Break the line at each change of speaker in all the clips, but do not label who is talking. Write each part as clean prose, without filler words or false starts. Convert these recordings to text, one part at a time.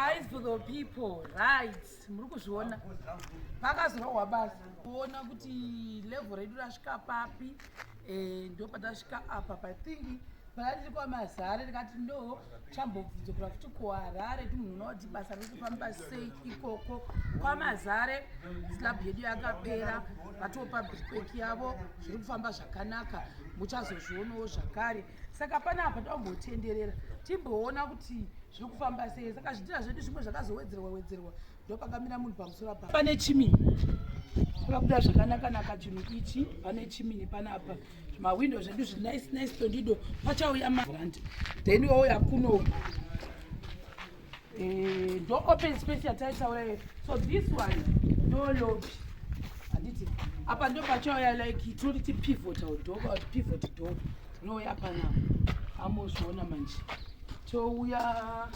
Guys, for the people, right? Muri kuzviona pakazorohwa basa kuona kuti level redu rasvika papi. Ndo patasvika apa pathingi pana tiri kwaMazare, tikati no, chambobvunzokura futi kuHarare timunhu kuti basa riri kufamba sei ikoko kwaMazare. Slab yedu yakapera, vatopa brickwork yavo, zviri kufamba zvakanaka, muchazozvionawo zvakare. Saka panapa tambotenderera timboona kuti zviri kufamba sei. Saka zvidhina zvedu zvimwe zvakazowedzerwa wedzerwa, ndo pakamira munhu pamusoro apa pane chimney, pakabuda zvakanaka-naka chinhu ichi. Pane chimney panapa, mawindo zvedu zviri nice nice tondido. Pachauya magrand, then wauya kuno. Ndo open space yataitaura iyo. So this one ndo lobby, handiti? Apa ndo pachauya like tinoti pivotal door, kuti pivot door rinouya panapa. Amozviona manje, touya.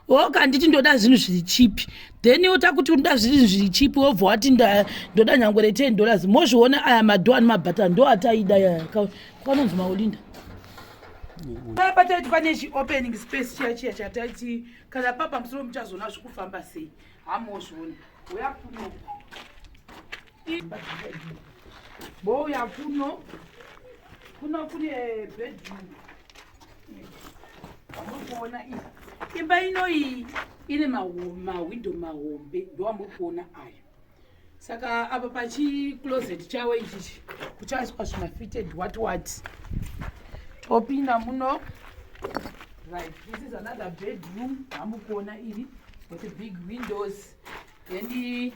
Oka nditi ndoda zvinhu zviri cheap, then utakuti unoda zvinhu zviri cheap, wobva wati ndoda nyangwe re$10. Mozviona aya madoor ane mabhata, ndo ataida yaya kwanonzi maolinda. Pataiti pane chiopening space chiya chiya chataiti kana pa pamusoro, muchazoona zvikufamba sei. Hamozviona, uya kuno, bouya kuno. Kuno kune bedroom amuri kuona iyi. Imba inoyi ine mawindo mahombe, ndo amuri kuona ayo. Saka apa pachicloset chavo ichichi kuchaiswa zvimafitted what what. Topinda muno. Right, this is another bedroom hamukuona iri with big windows, then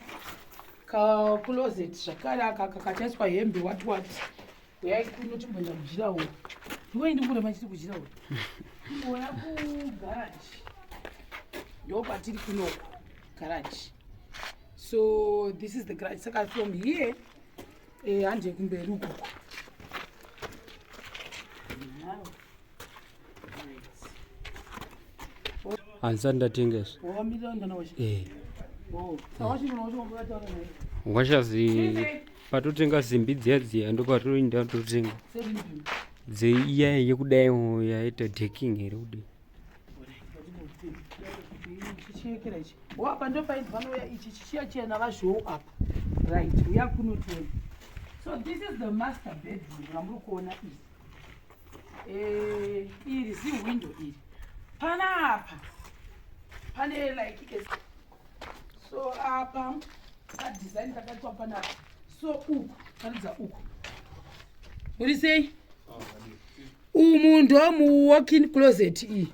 kacloset zvakare aka kakachaiswa hembe, what what. Uyai kuno timboenda kujirawo. Ndiwe ndikurema chiri kujirawo, timboya kugaraji, ndo kwatiri kunoko garage. So this is the garage. Saka from here, hande kumberi ukoko. Now, right.
Handisati ndatenga izvi.
Wamirira ndana wacho.
Eh.
Oh, saka wachinoona wacho wangataura naye.
Washazi patotenga simbi dziya dziya, ndo patoenda totenga.
Seven.
Dzeiya yekudai yaita decking here kudai?
Chichekera ichi wapa, ndo painzi panouya ichi chichiya chena vazhou apa. Right, uya kuno tione. So this is the master bedroom ramuri kuona iri. Iri ziwindo iri panapa, pane like a, so apa kadesign kakaitwa panapa. So uku taridza uku muri sei. Umu ndo muwalkin closet iyi,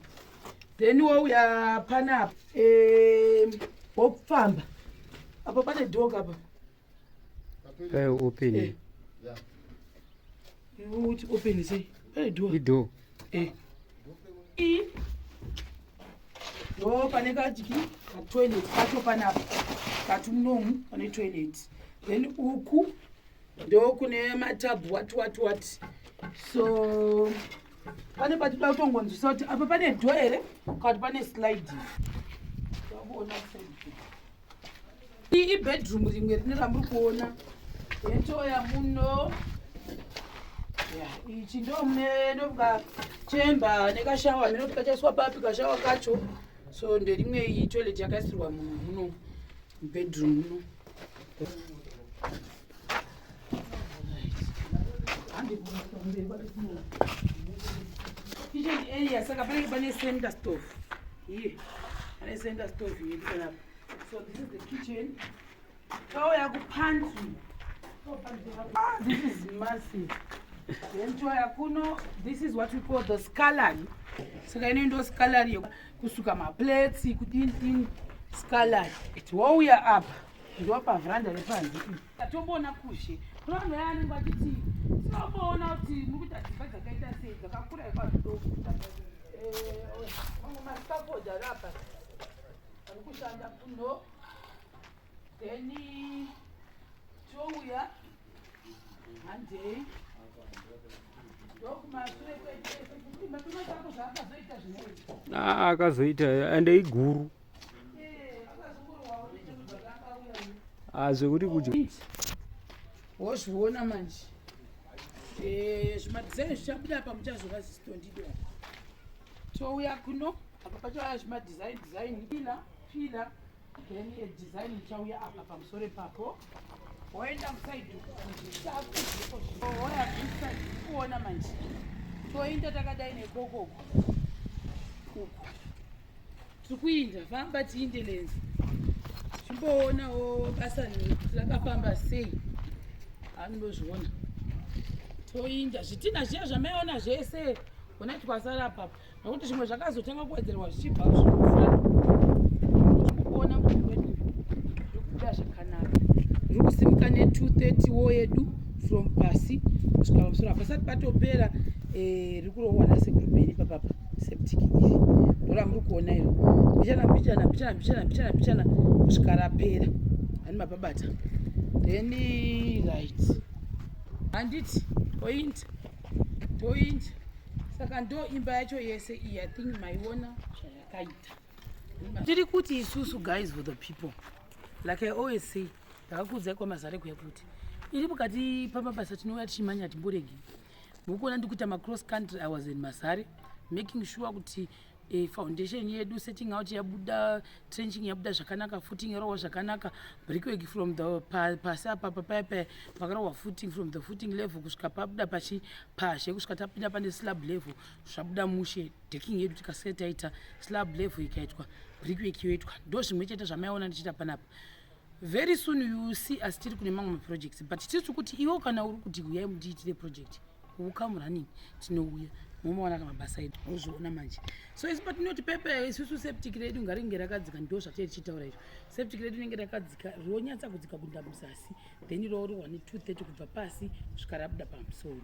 then wouya panapa, wofamba apo pane dog apa.
Pai open.
Uti open sei, pane door?
Idoor.
I ndo pane kachiki katoilet kacho panapa kati munomu pane toilet, then uku ndo kune matabhu, what what what. So pane patinoda kutongonzwisa kuti apa pane door here kana kuti pane sliding. Takuona side iyi ibedroom rimwe rine ramuri kuona, then touya muno. Ya, ichi ndo mune ndokachemba nekashawa mene kuti kachaiswa papi kashawa kacho. So nderimwe iyi toilet yakaisirwa munhu muno mubedroom muno. Handi kumberi kwacho kuno. Kitchen area, saka panenge pane center stove iye, pane center stove yedu panapa. So this is the kitchen. Touya kupantry. Ah, this is massive. Then touya kuno, this is what we call the scullery. Saka ino ndo scullery kusuka maplates, kudini dini, scullery. Wouya apa ndo pavheranda repanze. Tatomboona kuzhe kuna vanhu vaya vanenge vachiti tinomboona kuti muri kuita dzimba dzakaita sei, dzakakura ikwadoko. Mamwe mascaffold ari apa ari kushanda kuno. Then touya, handei ndokumashure kwedu. Matuma chako zvaakazoita zvinoizvi.
Ah, akazoita ende iguru.
Akazongorwawo nechekubva.
Ah, zvekuti kudya.
Wozviona manje. Eh, zvimadesign zvichabuda apa muchazova zisitondido. Touya kuno apa pachauya zvimadesign design, pillar pillar, then design ichauya apa pamusoro ipapo. Woenda kuside, oya this side, kuona manje toenda takadai nekokoko uku tiri kuinda. Famba tiinde lenzi, chimboonawo basa rakafamba sei. Anondozviona toinda zvitina zviya zvamaiona zvese. Ona twasara apapa nokuti zvimwe zvakazotanga kuwedzerwa zvichibva zvinofura. Kuona kuti kwedu zviri kubuda zvakanaka, riri kusimuka ne230 wo yedu from pasi kusvika pamusoro. Hapasati patopera. Riri kurohwa nasekuru Beni papapa. Septic iri ndoramuri kuona iro, mbichana mbichana mbichana mbichana mbichana mbichana kusvika rapera. Hani mapabata? Then right, handiti toinda toinda. Saka ndo imba yacho yese iyi. I think maiona zvayakaita. Tiri kuti isusu, guys for the people, like I always say, ndakakuudzai kwamazare kuya kuti iri mukati pamabasa tinouya tichimanya timboregi. Mukuona ndikuita macross country. I was in Mazare making sure kuti foundation yedu setting out yabuda, trenching yabuda zvakanaka, footing yarohwa zvakanaka, brickwork from the pasi apa papaya paya pakarohwa footing, from the footing level kusvika pabuda pachi pashe, kusvika tapinda pane slab level, zvabuda mushe. Decking yedu tikasike taita slab level ikaitwa, brickwork yoitwa. Ndo zvimwe chete zvamaiona ndichiita panapa. Very soon you see asi tiri kune mamwe maprojects, but tiri kuti iwo kana uri kuti uyai mundiitire project, will come running. Tinouya mumaona kamabasa edu, ozviona manje. So isi patinoti pepe isusu septic redu ngaringe rakadzika, ndo zvatiri tichitaura izvo. Septic redu rinenge rakadzika, ronyatsa kudzika kuenda muzasi, then rorohwa ne230 kubva pasi kusvika rabuda pamusoro.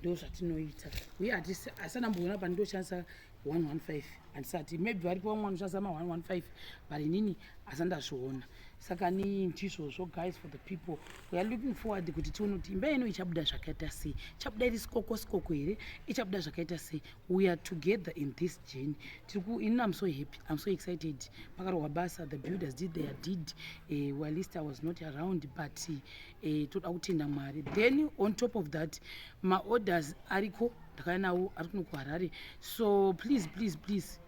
Ndo zvatinoita uye hasana mboona pandoshandisa 115. Handisati, maybe varipo vamwe vanoshandisa ma115, but inini asandazviona. Saka ni ndizvozvo, guys for the people. We are looking forward kuti tione kuti imba ino ichabuda zvakaita sei. Ichabuda iri sikoko sikoko here? Ichabuda zvakaita sei? We are together in this journey. Inini I'm so happy, I'm so excited. Pakarohwa basa, the builders did their deed. Well, at least I was not around, but toda kutenda Mwari. Then on top of that, maorders ariko, ndakauya nawo, ari kuno kuHarare. So please, please, please,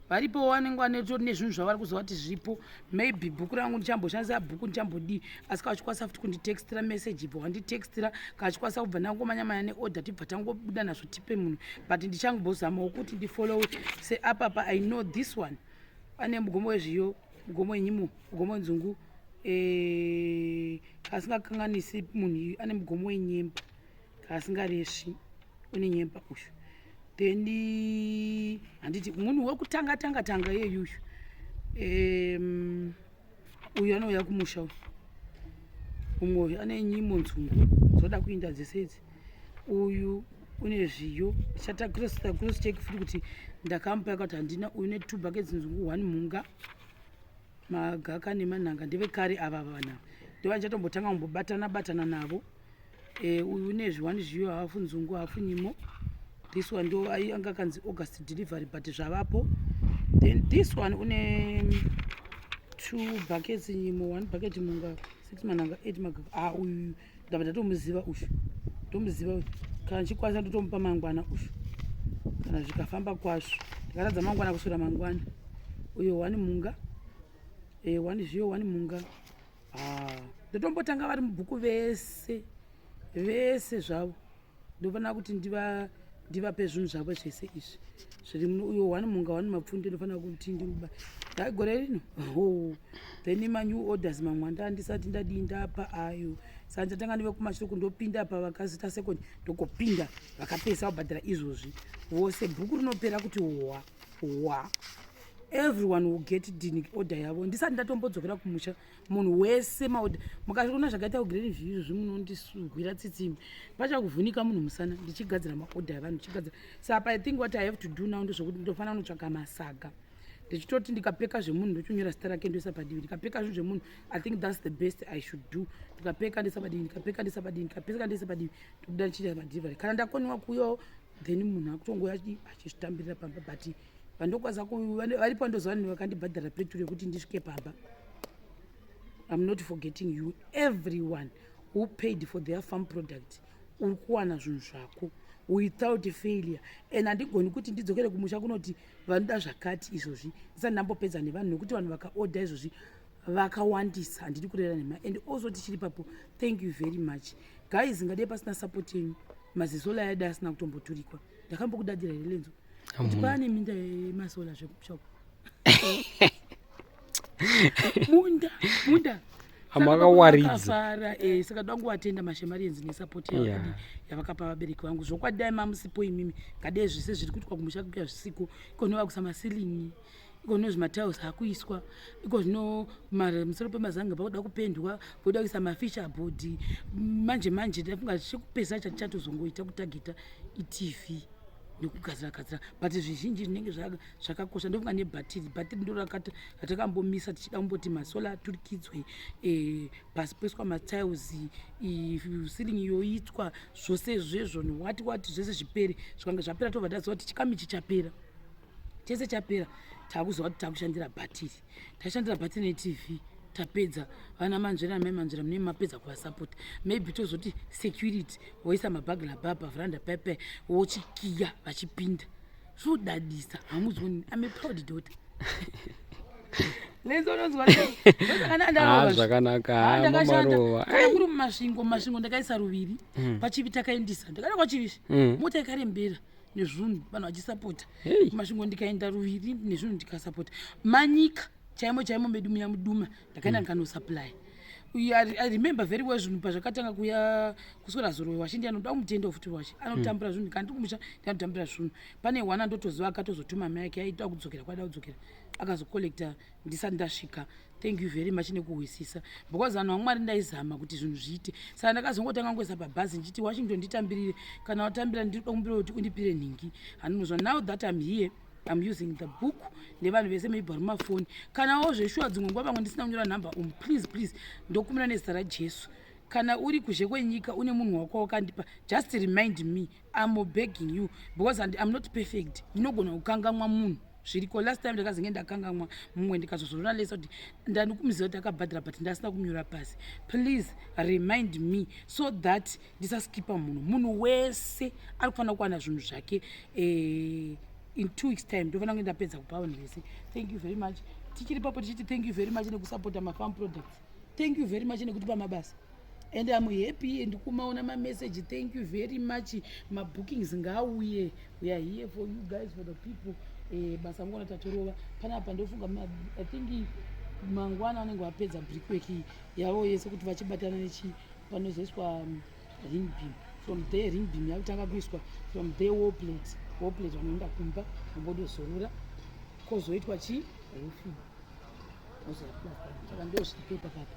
varipo vanenge vanetori nezvinhu zvavari kuziva kuti zviripo. Maybe bhuku rangu ndichamboshandisa bhuku, ndichambodii, asi kana uchikwanisa futi kunditextira message, ibva wanditextira. Kana uchikwanisa kubva ndangomanyamanya neorder, tibva tangobuda nazvo tipe munhu. But ndichangozamawo kuti ndifollowe seapapa. I know this one ane mugomo wezviyo, mugomo wenyimo, mugomo wenzungu, asingakanganisi munhu ane mugomo wenyemba, kaasingaresvi une nyemba uyu. Then handiti munhu wekutanga tanga tanga iyeyuyu, uyu anouya kumusha uyu, umwe uyu ane nyimo, nzungu dzoda kuinda dzese idzi. Uyu une zviyo, ndichata cross check futi kuti ndakamupa yakati handina. Uyu ne two buckets nzungu, one mhunga, magaka nemanhanga. Ndevekare ava vanhu ava, ndovandichatombotanga kumbobatana batana navo. Uyu une zviwani zviyo, hafu nzungu, hafu nyimo. This one ndo anga kanzi August delivery, but zvavapo. Then this one une two buckets nyimo, one bucket munga, six manhanga, eight magaka. Ah, uyu ndabva ndatomuziva uyu, ndomuziva uyu. Kana ndichikwanisa ndotomupa mangwana uyu, kana zvikafamba kwazvo. Ndikaratidza mangwana, kuswera mangwana. Uyo one munga, one zviyo, one munga. Ah, ndotombotanga vari mubhuku vese vese zvavo. Ndofanira kuti ndivape zvinhu zvavo zvese izvi zviri muno. Uyo one munga, one mapfunde, ndofanira kuti ndimuba dai gore rino. Oh, then manew orders mamwe anda ndisati ndadii ndapa ayo. Saka ndichatanga ndive kumashure kundopinda pa vakazita second, ndokopinda vakapesa kubhadhara izvozvi vose. Bhuku rinopera kuti wa wa, everyone will get dini order yavo ndisati ndatombodzokera kumusha. Munhu wese maorder mukaona zvakaita kuGreen View izvozvi, munondisugwira tsitsimi, pachakuvhunika munhu musana ndichigadzira maorder evanhu, ndichigadzira. Saka I think what I have to do now ndezvokuti ndofanira kunotsvaka masaga, ndichitoti ndikapeka zvemunhu ndochonyora zita rake ndoisa padivi. Ndikapeka zvinhu zvemunhu, I think that's the best I should do. Ndikapeka ndoisa padivi, ndikapeka ndoisa padivi, ndikapeka ndoisa padivi, ndobuda ndichiita madelivery. Kana ndakoniwa kuuyawo, then munhu akutongoya achizvitambirira pamba. But vandokwanisa varipo, vandoziva vanhu vakandibhadhara peturu yekuti ndisvike pamba. I'm not forgetting you. Everyone who paid for their farm product. Uri kuwana zvinhu zvako without failure, and handigoni kuti ndidzokere kumusha kunoti vanoda zvakati izvozvi ndisati ndambopedza nevanhu, nekuti vanhu vakaodha izvozvi vakawandisa. Handidi kurera nhema. And also tichiri papo, thank you very much, guys. Ngadei pasina support yenyu, mazisola aida asina kutomboturikwa. Ndakambokudadira here, Lenzo, kuti paane minda yemasola zvekumusha uko? Munda, munda.
Amakawaridza.
Akafara, saka danguvatenda mashemarienzi nesupport yavakapa vabereki vangu. Zvokwadi, dai mamusipo imimi, ngadei zvese zviri kuitwa kumusha kuya zvisiko. Iko zvino maceiling, iko zvino zvimatiles akuiswa, iko zvino musoro pemazanga pakuda kupendwa, poda kuisa mafascia board. Manje manje ndafunga chekupesa chatichatozongoita kutageta iTV nekugadzira gadzira, but zvizhinji zvinenge zvakakosha ndofunga nebhatiri. Bhatiri ndo ratakambomisa tichida kumboti masola aturikidzwe, pasi poiswa matiles, ceiling yoitwa, zvose zvezvo newati wati, zvese zvipere. Zvikange zvapera, tobva taziva kuti chikamu ichi chapera, chese chapera. Takuziva kuti takushandira bhatiri, tashandira bhatiri neTV. Tapedza, vana Manzvera namai Manzvera munenge mapedza kuvasapota. Maybe tozoti security woisa maburglar bar pavhuranda pepe, wochikiya vachipinda. Zvodadisa, hamuzioni? I'm a proud daughter. Lenzo, unonzwa?
Ah, zvakanaka. Ah, mamarova.
Kana kuri muMasvingo, muMasvingo ndakaisa ruviri. PaChivi takaendisa, ndakaenda kwaChivi, mota ikarembera nezvinhu, vanhu vachisapota. KuMasvingo ndikaenda ruviri nezvinhu, ndikasapota. Manyika chaimo chaimo medu muya muduma, ndakaenda ndikanosupply. I remember very well zvinhu pazvakatanga kuya kuswera zoro. Washindi anoda kumutenda futi, washi anotambura zvinhu. Kana ndiri kumusha, ndinotambura zvinhu. Pane one andotoziva akatozotuma mai yake aida kudzokera kwaida kudzokera, akazocollecta ndisati ndasvika. Thank you very much nekuhwisisa, because vanhu vamwari, ndaizama kuti zvinhu zviite. Saka ndakazongotanga ngoisa pabhazi ndichiti, "Washington, nditambirire. Kana watambira, ndiri kumbira kuti undipire nhingi." Handinozva. Now that I'm here, I'm using the book nevanhu vese, maybe vari mumafoni kanawo zveshuwa. Dzimwe nguva vamwe ndisina kunyora nhamba umu. Please, please, ndokumira nezita raJesu, kana uri kuzhe kwenyika une munhu wako wakandipa, just remind me. I'm begging you because I'm not perfect. Ndinogona kukangamwa munhu, zviriko. Last time ndakazenge ndakangamwa mumwe, ndikazozorona lesa kuti ndandikumuziva kuti akabhadhara, but ndasina kunyora pasi. Please remind me so that ndisaskipa munhu. Munhu wese ari kufanira kuwana zvinhu zvake. In 2 weeks time ndofanira kunge ndapedza kupa vanhu vese. Thank you very much. Tichiri papo tichiti thank you very much nekusapota mafarm products. Thank you very much nekutipa mabasa, and I'm happy ndikumaona mameseji. Thank you very much. Mabookings ngaauye. We are here for you guys, for the people. Basa mukona tatorova panapa. Ndofunga I think mangwana vanenge vapedza brickwork yavo yese kuti vachibatana nechi panozoiswa ring beam. From there ring beam yakutanga kuiswa, from there wall plate. Wall plate, vanoenda kumba vambodozorora, kwozoitwa chi roofing. Saka ndo zviripo ipapapa.